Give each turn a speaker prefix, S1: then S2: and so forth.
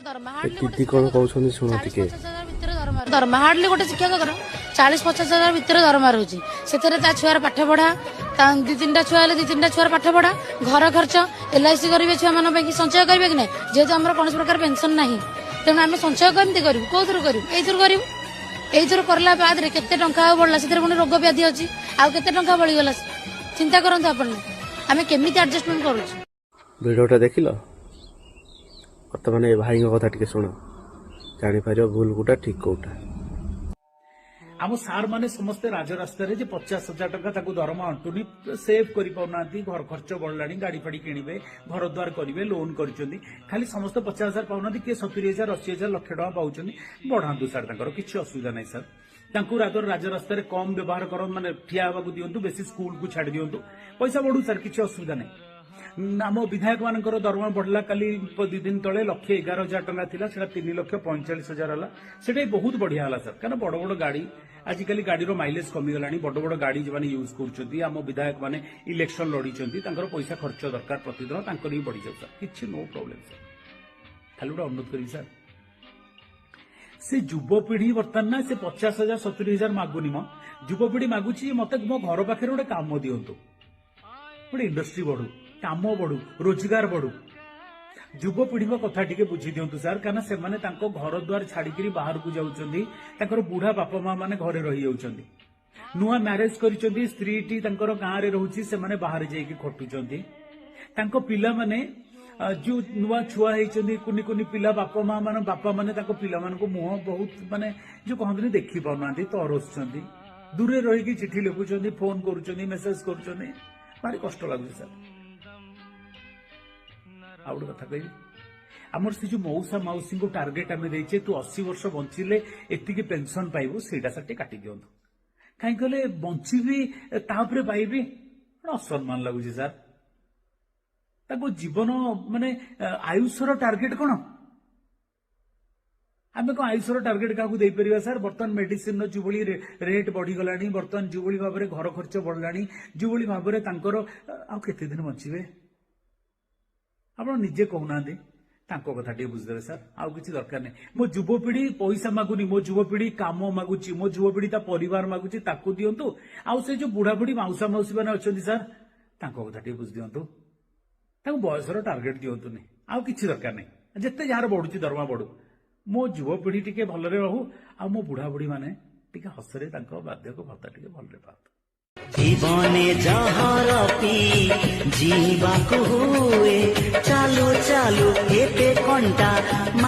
S1: ଦରମା
S2: ଏ
S1: ହାର୍ଡଲି ଗୋଟେ
S2: ଦିଦି କଣ କହୁଛନ୍ତି ଶୁଣ
S1: ଚାଳିଶ
S2: ଟିକେ।
S1: 50 ହଜାର ଭିତରେ ଦରମା, ଦରମା ହାର୍ଡଲି ଗୋଟେ ଶିକ୍ଷକଙ୍କର 40-50 ହଜାର ଭିତରେ ଦରମା ରହୁଛି। ସେଥିରେ ତା ଛୁଆର ପାଠ ପଢା, ତା ଦି ତିନିଟା ଛୁଆ ହେଲେ ଦି ତିନିଟା ଛୁଆର ପାଠ ପଢା, ଘର ଖର୍ଚ୍ଚ, ଏଲ୍ଆଇସି କରିବେ ଛୁଆମାନଙ୍କ ପାଇଁ କି ସଞ୍ଚୟ କରିବେ କି ନାହିଁ? ଯେହେତୁ ଆମର କୌଣସି ପ୍ରକାର ପେନସନ ନାହିଁ, ତେଣୁ ଆମେ ସଞ୍ଚୟ କେମିତି କରିବୁ? କୋଉଥିରୁ କରିବୁ? ଏଇଥିରୁ କରିବୁ। ଏଇଥିରୁ କରିଲା ବାଦରେ କେତେ ଟଙ୍କା ଆଉ ବଳିଲା? ସେଥିରେ ପୁଣି ରୋଗ ବ୍ୟାଧି ଅଛି, ଆଉ କେତେ ଟଙ୍କା ବଳିଗଲା? ଚିନ୍ତା କରନ୍ତୁ ଆପଣ, ଆମେ କେମିତି ଆଡଜଷ୍ଟମେଣ୍ଟ କରୁଛୁ।
S2: ଭିଡ଼ିଓଟା ଦେଖିଲ। ବର୍ତ୍ତମାନ ଏ ଭାଇଙ୍କ କଥା ଟିକେ ଶୁଣ, ଜାଣିପାରିବ ଭୁଲ କୋଉଟା, ଠିକ କୋଉଟା।
S3: ଆମ ସାର୍ ମାନେ ସମସ୍ତେ ରାଜରାସ୍ତାରେ ଯେ 50,000 ଟଙ୍କା ତାକୁ ଦରମା ଅଣ୍ଟୁନି, ସେଭ୍ କରିପାରୁନାହାନ୍ତି। ଘର ଖର୍ଚ୍ଚ ବଢିଲାଣି, ଗାଡି ଫାଡି କିଣିବେ, ଘର ଦ୍ୱାର କରିବେ, ଲୋନ୍ କରିଛନ୍ତି। ଖାଲି ସମସ୍ତେ 50,000 ପାଉନାହାନ୍ତି। କିଏ 70,000, 80,000, ଲକ୍ଷେ ଟଙ୍କା ପାଉଛନ୍ତି। ବଢାନ୍ତୁ ସାର୍, ତାଙ୍କର କିଛି ଅସୁବିଧା ନାହିଁ ସାର୍। ତାଙ୍କୁ ରାଦର ରାଜରାସ୍ତାରେ କମ୍ ବ୍ୟବହାର କରନ୍ତୁ, ମାନେ ଠିଆ ହେବାକୁ ଦିଅନ୍ତୁ, ବେଶୀ ସ୍କୁଲକୁ ଛାଡି ଦିଅନ୍ତୁ। ପଇସା ବଢୁ ସାର୍, କିଛି ଅସୁବିଧା ନାହିଁ। ଆମ ବିଧାୟକ ମାନଙ୍କର ଦରମା ବଢିଲା କାଲି, 2 ଦିନ ତଳେ 1,11,000 ଟଙ୍କା ଥିଲା, ସେଟା 3,45,000 ହେଲା। ସେଟା ବି ବହୁତ ବଢିଆ ହେଲା ସାର୍। କାରଣ ବଡ ବଡ ଗାଡି, ଆଜିକାଲି ଗାଡିର ମାଇଲେଜ କମିଗଲାଣି। ବଡ ବଡ ଗାଡି ଯେଉଁମାନେ ୟୁଜ୍ କରୁଛନ୍ତି, ଆମ ବିଧାୟକ ମାନେ ଇଲେକ୍ସନ ଲଢିଛନ୍ତି, ତାଙ୍କର ପଇସା ଖର୍ଚ୍ଚ ଦରକାର ପ୍ରତିଦିନ, ତାଙ୍କର ବି ବଢିଯାଉ ସାର୍, କିଛି ନୋ ପ୍ରୋବ୍ଲେମ ସାର୍। ଖାଲି ଗୋଟେ ଅନୁରୋଧ କରିବି ସାର୍, ସେ ଯୁବପିଢି ବର୍ତ୍ତମାନ ନା ସେ 50,000, 70,000 ମାଗୁନି ମ। ଯୁବପିଢି ମାଗୁଛି ମତେ ମୋ ଘର ପାଖରେ ଗୋଟେ କାମ ଦିଅନ୍ତୁ, ଗୋଟେ ଇଣ୍ଡଷ୍ଟ୍ରି ବଢୁ, କାମ ବଢୁ, ରୋଜଗାର ବଢୁ। ଯୁବପିଢିଙ୍କ କଥା ଟିକେ ବୁଝି ଦିଅନ୍ତୁ ସାର୍। କାରଣ ସେମାନେ ତାଙ୍କ ଘର ଦ୍ୱାର ଛାଡିକିରି ବାହାରକୁ ଯାଉଛନ୍ତି, ତାଙ୍କର ବୁଢା ବାପା ମା ମାନେ ଘରେ ରହିଯାଉଛନ୍ତି। ନୂଆ ମ୍ୟାରେଜ କରିଛନ୍ତି, ସ୍ତ୍ରୀଟି ତାଙ୍କର ଗାଁରେ ରହୁଛି, ସେମାନେ ବାହାରେ ଯାଇକି ଖଟୁଛନ୍ତି। ତାଙ୍କ ପିଲାମାନେ ଯୋଉ ନୂଆ ଛୁଆ ହେଇଛନ୍ତି, କୁନି କୁନି ପିଲା, ବାପା ମା ମାନେ, ବାପା ମାନେ ତାଙ୍କ ପିଲାମାନଙ୍କୁ ମୁହଁ ବହୁତ ମାନେ ଯୋଉ କହନ୍ତିନି, ଦେଖି ପାରୁନାହାନ୍ତି, ତରସୁଛନ୍ତି, ଦୂରରେ ରହିକି ଚିଠି ଲେଖୁଛନ୍ତି, ଫୋନ କରୁଛନ୍ତି, ମେସେଜ କରୁଛନ୍ତି। ଭାରି କଷ୍ଟ ଲାଗୁଛି ସାର୍। ଆଉ ଗୋଟେ କଥା କହିବି, ଆମର ସେ ଯୋଉ ମଉସା ମାଉସୀଙ୍କୁ ଟାର୍ଗେଟ ଆମେ ଦେଇଛେ, ତୁ 80 ବର୍ଷ ବଞ୍ଚିଲେ ଏତିକି ପେନସନ ପାଇବୁ, ସେଇଟା ସାର୍ ଟିକେ କାଟି ଦିଅନ୍ତୁ। କାହିଁ କହିଲେ ବଞ୍ଚିବି ତାପରେ ପାଇବି, ଗୋଟେ ଅସମ୍ମାନ ଲାଗୁଛି ସାର୍। ତାଙ୍କ ଜୀବନ ମାନେ ଆୟୁଷର ଟାର୍ଗେଟ କଣ? ଆମେ କଣ ଆୟୁଷର ଟାର୍ଗେଟ କାହାକୁ ଦେଇପାରିବା ସାର୍? ବର୍ତ୍ତମାନ ମେଡିସିନର ଯୋଉଭଳି ରେଟ୍ ବଢିଗଲାଣି, ବର୍ତ୍ତମାନ ଯୋଉଭଳି ଭାବରେ ଘର ଖର୍ଚ୍ଚ ବଢିଲାଣି, ଯୋଉଭଳି ଭାବରେ ତାଙ୍କର ଆଉ କେତେ ଦିନ ବଞ୍ଚିବେ, ଆପଣ ନିଜେ କହୁନାହାନ୍ତି। ତାଙ୍କ କଥା ଟିକେ ବୁଝିଦେବେ ସାର୍, ଆଉ କିଛି ଦରକାର ନାହିଁ। ମୋ ଯୁବପିଢି ପଇସା ମାଗୁନି, ମୋ ଯୁବପିଢି କାମ ମାଗୁଛି, ମୋ ଯୁବପିଢି ତା ପରିବାର ମାଗୁଛି, ତାକୁ ଦିଅନ୍ତୁ। ଆଉ ସେ ଯୋଉ ବୁଢାବୁଢୀ ମାଉସା ମାଉସୀ ମାନେ ଅଛନ୍ତି ସାର୍, ତାଙ୍କ କଥା ଟିକେ ବୁଝି ଦିଅନ୍ତୁ। ତାଙ୍କୁ ବୟସର ଟାର୍ଗେଟ ଦିଅନ୍ତୁନି, ଆଉ କିଛି ଦରକାର ନାହିଁ। ଯେତେ ଯାହାର ବଢୁଛି ଦରମା ବଢୁ, ମୋ ଯୁବପିଢି ଟିକେ ଭଲରେ ରହୁ ଆଉ ମୋ ବୁଢାବୁଢୀ ମାନେ ଟିକେ ହସରେ ତାଙ୍କ ବାର୍ଦ୍ଧକ୍ୟ ଭତ୍ତା ଟିକେ ଭଲରେ ପାଆନ୍ତୁ।
S4: ଜୀବନେ ଯାହାର ଯିବାକୁ ହୁଏ, ଚାଲୁ ଚାଲୁ ଏତେ କଣ୍ଟା।